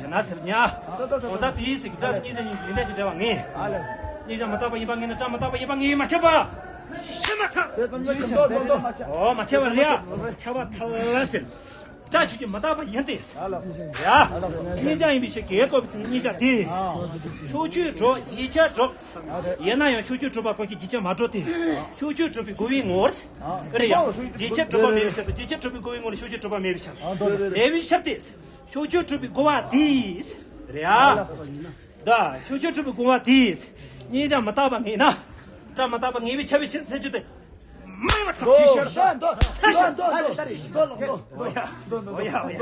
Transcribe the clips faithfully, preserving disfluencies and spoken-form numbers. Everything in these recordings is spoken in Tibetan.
ཡིན་ན་ཟེར་ཉ། གོང་ས་དེའི་ཟིག་སྒྲ་དེ་གཉིས་ཀྱི་ཡིན་ནའི་འབྲེལ་བ་ངེས། གཉིས་ཀྱང་མི་རྟག་པ་ཡིན་པ་ངེས་ན་སྒྲ་མི་རྟག་པ་ཡིན་པ་ངེས་མ་ཁྱབ་པ། ཤི་མ་ཐག་ཨོ་མ་ཁྱབ་པ་རེད་ཡ། ཁྱབ་པ་ཐལ་ཟེར། སྒྲ་ཆོས་ཅན་མི་རྟག་པ་ཡིན་ཏེ། ཡ། གཉིས་ཀྱང་ཡིན་པའི་ཕྱིར་གེགས་བཀོད་པའི་ཚེ་ན་གཉིས་ཀྱང་དེ། ཕྱོགས་ཆོས་གྲུབ་རྗེས་ཁྱབ་གྲུབ། ཡིན་ན་ཡང་ཕྱོགས་ཆོས་གྲུབ་པ་གང་ཞིག་རྗེས་ཁྱབ་མ་གྲུབ་སྟེ། ཕྱོགས་ཆོས་གྲུབ་པའི་རྒོལ་བའི་ངོར། རེད་ཡ། རྗེས་ཁྱབ་གྲུབ་པ་མེད་པའི་ཕྱིར་དུ་རྗེས་ཁྱབ་གྲུབ་པའི་རྒོལ་བའི་ངོར་ཕྱོགས་ཆོས་གྲུབ་པ་མེད་པའི་ཕྱིར། མེད་པའི་ཕྱིར་ཏེ། ཕྱོགས་ཆོས་གྲུབ་པའི་རྒོལ་བ་དེས། རེད་ཡ། ད་ཕྱོགས་ཆོས་གྲུབ་པའི་རྒོལ་བ་དེས། གཉིས་ཀྱང་མི་རྟག་པ་ངེས་ན། སྒྲ་མི་རྟག་པ་ངེས་པས་ཁྱབ་པའི་ཕྱིར་ཟེར་རྒྱུ་དེ། མ་ཡིན་པ་ཐག་ཆོད་ཕྱིར། ས་ཞིག་ས་ཞིག་ས་ཞིག་ས་ཞིག་ཨོ་ཡ། ཨོ་ཡ། ཨོ་ཡ།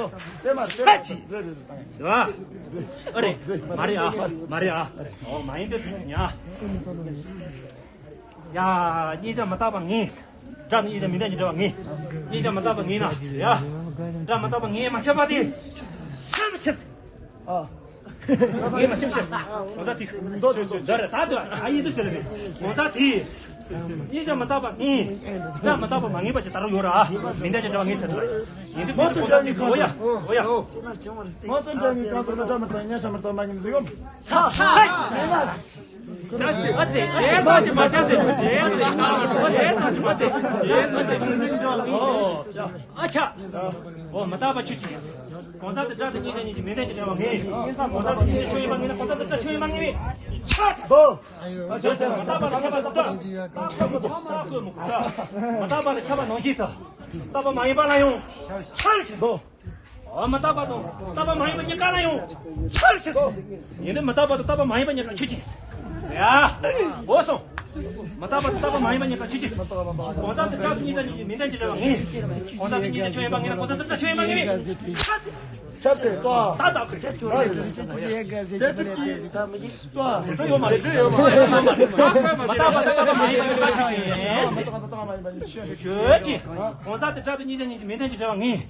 ས་ཅི། ཨ་རེ། མ་རེད་ཨ། མ་རེད་ཨ། ཨོ་མ་ཡིན་དུས་ཟེར་ཉ། ཡ། གཉིས་ཀྱང་མི་རྟག་པ་ངེས། སྒྲ་ནི་གཉིས་ཀྱང་མིང་དོན་གྱི་འབྲེལ་བ་ངེས། གཉིས་ཀྱང་མི་རྟག་པ་ངེས་ན་ཟེར་ཡ། སྒྲ་མི་རྟག་པ་ངེས་མ་ཁྱབ་པ་དེ། ཤ་མི་ཤ་ཟེར། ཨ། ངེས་མ་ཁྱབ་ཤ་ཟེར། གོང་ས་དེ། འདོད་འདོད་འདོད་རེད་ད་འདོད་ཨ་ཡིན་དུས་ཟེར་རེད། གོང་ས་དེ། གཉིས་ཀྱང་མི་རྟག་པ་ངེས། སྒྲ་མི་རྟག་པ་མ་ངེས་པ་ཅིག་ད་རུང་ཡོད་ར། མིང་དོན་གྱི་འབྲེལ་བ་ངེས་ཟེར་འདོད་ར། ཡིན་དུས་གོང་ས་དེ་གོ་ཡ། གོ་ཡ། མ་དོན་འདྲ་ངེས་གང་ཟེར་ན་སྒྲ་མི་རྟག་གཉིས་ཀྱང་མི་རྟག་མ་ངེས་ཟེར་ཡོད། ཚ་ཚ། ཨ་ཙི། ཨེ་ས་ཅི་མ་ཅ་ཙི། ཨེ་ས་ཅི་མ་ཙི། ཨེ་ས་ཅི་མ་ཙི། ཨ་ཆ། ཨོ་མི་རྟག་པ་ཆོས་ཅན། གོང་ས་དེ་སྒྲ་དང་གཉིས་ཀྱང་གཉིས་ཀྱི་མིང་དོན་གྱི་འབྲེལ་བ་ངེས། གོང་ས་དེ་གཉིས་ཀྱང་ཆོས་ཡིན་པ་ངེས་ན་གོང་ས་དེ་སྒྲ་ཆོས་ཡིན་པ་ངེས་པས། ཆ། ཨོ། མི་རྟག་པ་ལ་ཁྱབ་པ་དང་སྒྲ། མི་རྟག་པ་ལ་ཁྱབ་པ་ནང་བཞིན་དུ། རྟག་པ་མ་ཡིན་པ་ལ་ཡང་ཆ་ཞེས་སོ། ཨོ་མི་རྟག་པ་དང་རྟག་པ་མ་ཡིན་པ་གཉིས་ཀ་ལ་ཡང་ཆ་ཞེས་སོ། ཡིན་ནི་མི་རྟག་པ་དང་རྟག་པ་མ་ཡིན་པ་གཉིས་ཀ་ཆོས་ཅན། ཡ། འོ་སོང་། མི་རྟག་པ་དང་རྟག་པ་མ་ཡིན་པ་གཉིས་ཀ་ཆོས་ཅན། གོང་ས་དེ་སྒྲ་དང་གཉིས་ཀ་གཉིས་ཀྱི་མིང་དོན་གྱི་འབྲེལ་བ་ངེས། གོང་ས་དེ་གཉིས་ཀྱང་ཆོས་ཡིན་པ་ངེས་ན་གོང་ས་དེ་སྒྲ་ཆོས་ཡིན་པ་ངེས་པས། ཁྱབ་སྟེ་ལྟོ། ད་ལྟ་ཁྱེད་ཚོ་ལ་ལས་ཚོད་ཀྱི་ཡལ་ག་ཟེར་གྱི་མ་རེད་ལྟོ། དེ་ཚོ་ཡོད་མ་རེད། དེ་ཡོད་མ་རེད། མ་རྟག་པ་དང་རྟག་པ་མ་ཡིན་པ་ཡོད་པ་ཞིག་ཡིན། ཁྱོད་ཀྱིས་གོང་ས་དེ་སྒྲ་དང་གཉིས་ཀྱང་གཉིས་ཀྱི་མིང་དོན་གྱི་འབྲེལ་བ་ངེས།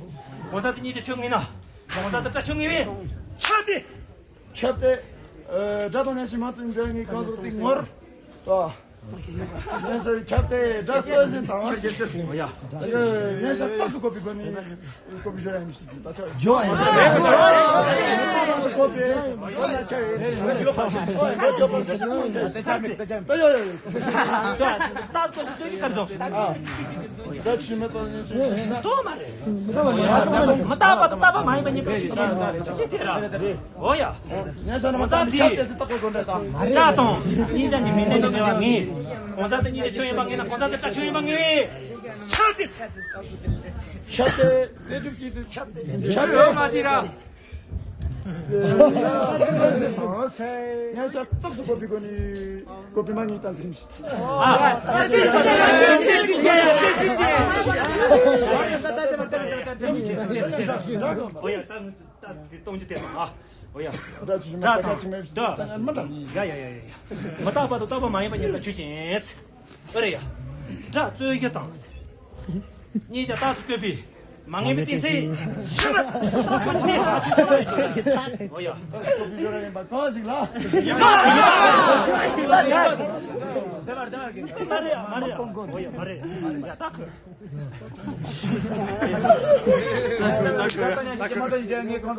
གོང་ས་དེ་གཉིས་ཀྱང་ཆོས་ངེས་ན། གོང་ས་དེ་སྒྲ་ཆོས་ངེས་པས། ཁྱབ་སྟེ། ཁྱབ་སྟེ། སྒྲ་དང་མཉམ་ཞིང་མ་དོན་འབྲེལ་ངེས་གང་ཟག་དེ་ངོར། ལྟོ། ཉན་ས་ཁྱབ་སྟེ་སྒྲ་གཙོ་བཞིན་དང་། ཉན་ས་རྟགས་སུ་བཀོད་པའི་སྒོ་ནས་བཀོད་པའི་སྦྱོར་ཡིན་ཞིག་ད་ཆ་ཇོ་ཨེ་བཀོད་པའི་སྒོ་ནས་ཁྱབ་ཡིན། ད་ཡོ་ཡོ་ཡོ། རྟགས་སུ་བཀོད་པའི་སྐར་ཟོག་ད་ཆུ་མེད་པ་ནས་སུ་ཏོ་མ་རེད། མི་རྟག་པ་དང་རྟག་པ་མ་ཡིན་པ་གཉིས་པོ་ཅི་དེ་ར། ཅི་དེ་ར། འོ་ཡ། ཉན་ས་ན་མ་ས་ཏི་ཁྱབ་སྟེ་ཚེ་ཏག་གོ་དགོན་དྲ་ཆ། སྒྲ་དང་གཉིས་ཆ་གཉིས་མིང་ནས་ནི་ངེས་པ་ངེས། གང་ཟག་དེ་གཉིས་ཆ་ཁྱོད་ཡིན་པ་ངེས་ན་གང་ཟག་དེ་སྒྲ་ཁྱོད་ཡིན་པ་ངེས། ཆ་དེ། ཆ་དེ་དེ་སྒྲུབ་ཀྱི་དེ་ཆ་དེ་ཆ་དེ་མ་དེ་ར། ཉན་ས་རྟགས་སུ་བཀོད་པའི་སྒོ་ནས་བཀོད་པའི་མ་ངེས་དང་ཟིན་ཞིག་འོ་ཡ། ད་འདི་གཏོང་རྒྱུ་དེ་དང་ཨ། འོ་ཡ། སྒྲ་ཆུ་ཆུ་མ་སྒྲ་དང་ཆུ་མེད་ད་མ་འདྲ། ཡ་ཡ་ཡ་ཡ། མི་རྟག་པ་དང་རྟག་པ་མ་ཡིན་པ་གཉིས་ཀ་ཆོས་ཅན། ཨོ་རེད་ཡ། སྒྲ་རྩོད་གཞི་དང་། གཉིས་ཆ་རྟགས་སུ་བཀོད་པའི་མ་ངེས་པའི་གཏན་ཚིགས། འོ་ཡ། ཡིན་པ་གང་ཞིག་ལ། མ་རེད་ཡ། མ་རེད་ཡ། འོ་ཡ། མ་རེད་ཡ། མ་རེད་ཡ། ད་ཁོ།